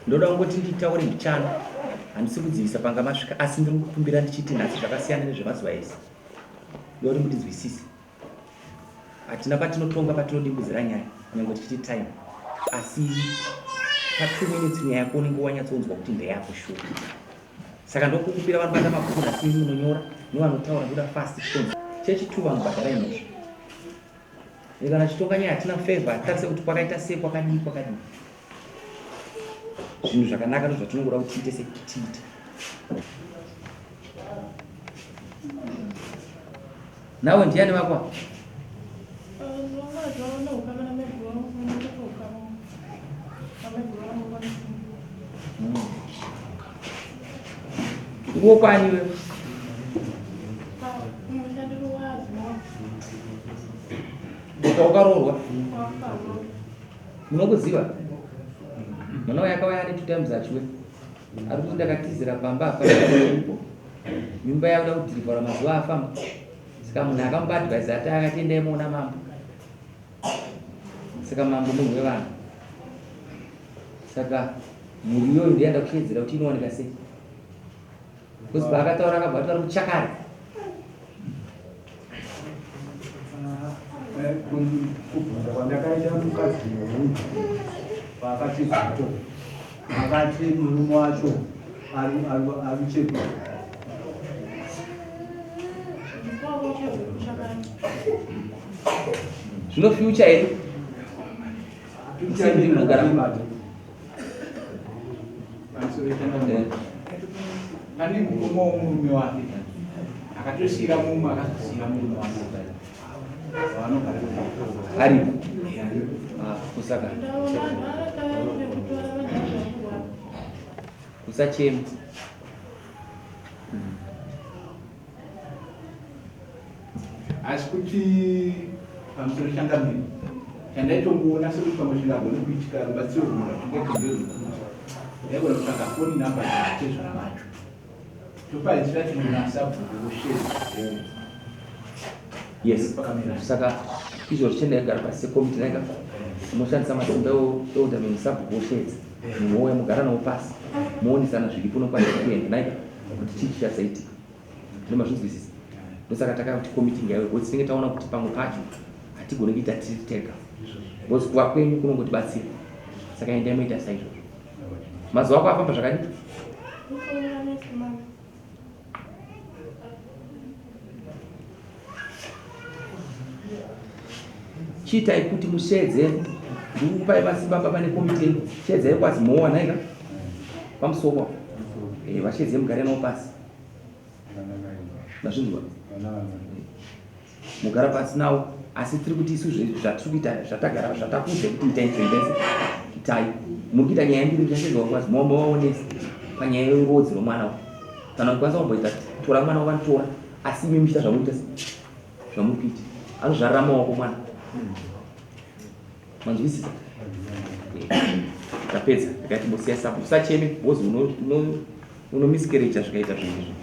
Ndoda kungoti nditaure mbichana, handisi kudzivisa panga masvika, asi ndiri kukumbira ndichiti nhasi zvakasiyana nezvemazuva ese. Ndoda kuti mundinzwisise. Hatina patinotonga patinodimbudzira nyaya nyangwe tichiti time asi pa two minutes nyaya yako unenge wanyatsonzwa kuti ndeyako shuwa. Saka ndokukumbira vanobata mabhuku nhasi imi munonyora nevanotaura ndoda fast titonzwa. Chechi two vanhu bhadharai mhosva. Kana chitonga nyaya hatina favor hatitarise kuti kwakaita sei kwakadii kwakadii. Zvinhu zvakanaka ndozvatinongoda kuti tiite sei tiite. Nawe ndiani vako? Nguo kwani wewe? Ukaroorwa? Munokuziva? Mwana uyu akauya ane two times achiwe. Ari kuti ndakatizira pamba apa iripo. Mimba yakuda kudhirivhara mazuva afamba. Saka munhu akamupa advice ati akati endai muona mambo. Saka mambo munhu wevanhu. Saka mhuri iyoyo ndiyanda kushedzera kuti inowanika sei. Because paakataura akabva ati vari kuchakari. Kubvunza kwandakaita mukadzi uyu paakatizapo akati murume wacho ari chepi. Zvino future here? Pane mukoma womurume wake akatosiira mumwe akazosiira murume wake vanogara aripo ah, kusaka kusachema. Asi kuti pamusoro changamire chandaitongoona sekuti pamwe zvingagone kuitika rubatsiro rwuno rwatingati nderwekuti ndaigona kutsvaga foni number dzavatezvara vacho topaidzira tinonasa bhuku voshedza. Yes, saka izvo zvichienda igara pasi sekomiti naika munoshandisa masimba eodameni sabhuku voshedza munhu wouya mugara nawo pasi moonesana zviripo nokwanisa kuenda naika kuti chii chichazaitika. Ndomazvinzwisisa. Ndosaka takati komiti ngaiwe because tinenge taona kuti pamwe pacho hatigone kuita tiri tega. Because kuva kwenyu kunongotibatsira. Saka endai moita saizvozvo. Mazuva ako afamba zvakadii? Chiitai kuti musheedze ndikukupai masimba baba nekomiti yenyu. Sheedzai kwaZimowa nhaika pamusoko. Eh, vasheedzei mugare navo pasi. Mazvinzwa? Mugara pasi nawo asi tiri kuti isu zvatiri kuita zvatagara zvatakuudza kuti itai itai itai. Muri kuita nyaya mbiri muchasheedzwa kwaZimowa movaonesa panyaya yengozi romwana uyu. Kana kukwanisa kumboita tora mwana wavanotora asi imi muchiita zvamunoita zvamuri kuita. Anozvarira maoko mwana. Manzwisisa? Tapedza. Ndakati mbosiya sapo. Usacheme because uno uno unomiskereja zvikaita zvinhu izvi.